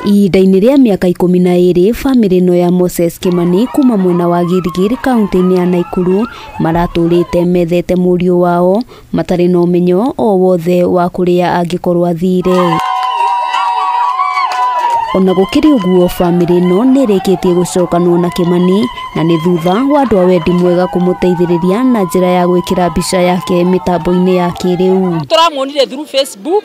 Ihinda-inĩ rĩa mĩaka 12 bamĩrĩ ĩno ya Moses Kimani kuma mwena wa Gilgil kaunti-inĩ ya Nakuru maratũrĩte methete mũriũ wao matarĩ na ũmenyo o wothe wa kũrĩa angĩkorwo athire. Ona gũkĩrĩ ũguo bamĩrĩ ĩno nĩ ĩrĩkĩtie gũcokanwo na Kimani na nĩ thutha wa andũ a wendi mwega kũmũteithĩrĩria na njĩra ya gwĩkĩra mbica yake mĩtambo-inĩ ya kĩrĩu. Tũramuonire through Facebook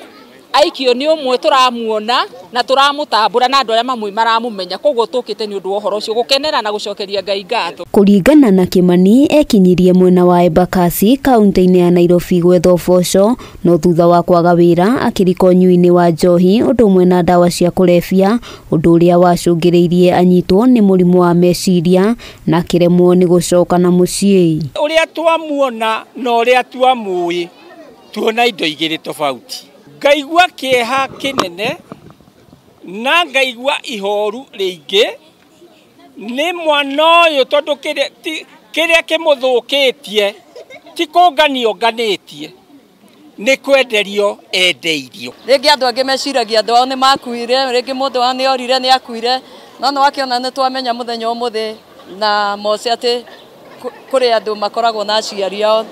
aikio nĩ ũmwe tũramuona na tũramũtambũra na andũ arĩa mamwe maramũmenya, koguo tũkĩte nĩ ũndũ wa ũhoro ũcio gũkenera na gũcokeria Ngai ngatho. Kũringana na Kimani ekinyirie mwena wa Embakasi kaunti-inĩ ya Nairobi gwetha ũboco, no thutha wa kwaga wĩra akĩrika ũnyui-inĩ wa njohi ũndũ ũmwe na ndawa cia kũrebia, ũndũ ũrĩa wacũngĩrĩirie anyitwo nĩ mũrimũ wa meciria na akĩremwo nĩ gũcoka na mũciĩ. Ũrĩa twamuona na ũrĩa twamũĩ tuona indo igĩrĩ tofauti. Ngaigua kĩeha kĩnene na ngaigua ihoru rĩingĩ nĩ mwana ũyũ tondũ kĩrĩa kĩmũthũkĩtie ti kũnganio nganĩtie, nĩ kwenderio endeirio. Rĩngĩ andũ angĩ meciragia andũ ao nĩ makuire, rĩngĩ mũndũ wao nĩ orire nĩ akuire, no nĩ wakĩona nĩ twamenya mũthenya ũmũthĩ na Mose atĩ kũrĩ andũ makoragwo na aciari ao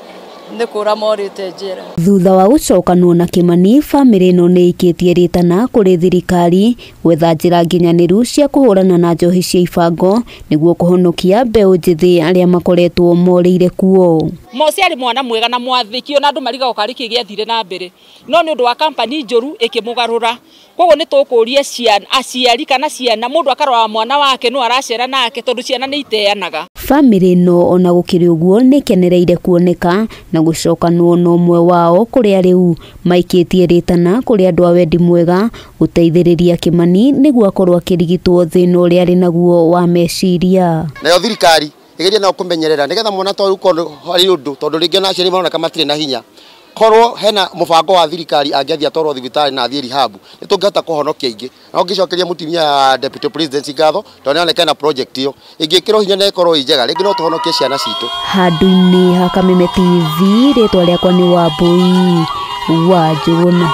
nĩ kũra morĩte njĩra. Thutha wa gũcokanwo na Kimani bamĩrĩ ĩno nĩ ĩikĩtie rĩtana kũrĩ thirikari gwetha njĩra nginyanĩru cia kũhũrana na njohi cia ibango nĩguo kũhonokia mbeũ njĩthĩ arĩa makoretwo morĩire kuo. Mose arĩ mwana mwega na mwathĩki ona andũ marigagwo karĩ kĩ gĩathire na mbere, no nĩ ũndũ wa kampani njũru ĩkĩmũgarũra. Koguo nĩ tũkũria ciana aciari kana ciana mũndũ akarora mwana wake no aracera nake tondũ ciana nĩ iteanaga. Bamĩrĩ ĩno ona gũkĩrĩ ũguo nĩ ĩkenereire kuoneka na gũcokanwo na ũmwe wao kũrĩa rĩu maikĩtie rĩtana kũrĩ andũ a wendi mwega gũteithĩrĩria Kimani nĩguo akorwo akĩrigitwo thĩna ũrĩa arĩ naguo wa meciria. Nayo thirikari ĩgerie nao kũmenyerera nĩgetha mwana ta ũyũ korwo harĩ ũndũ tondũ rĩngĩ na aciari maroneka matirĩ na hinya, korwo hena mũbango wa thirikari angĩathiĩ atwarwo thibitarĩ na athiĩ rehab nĩ tũngĩhota kũhonokia aingĩ. Na ũngĩcokeria mũtumia wa Deputy President ngatho tondũ nĩaroneka ena project ĩyo ĩngĩkĩrwo hinya na ĩkorwo ĩ njega, rĩngĩ no tũhonokie ciana citũ. Handũ-inĩ ha Kameme TV, rĩtwa rĩakwa nĩ Wambui wa Njũgũna.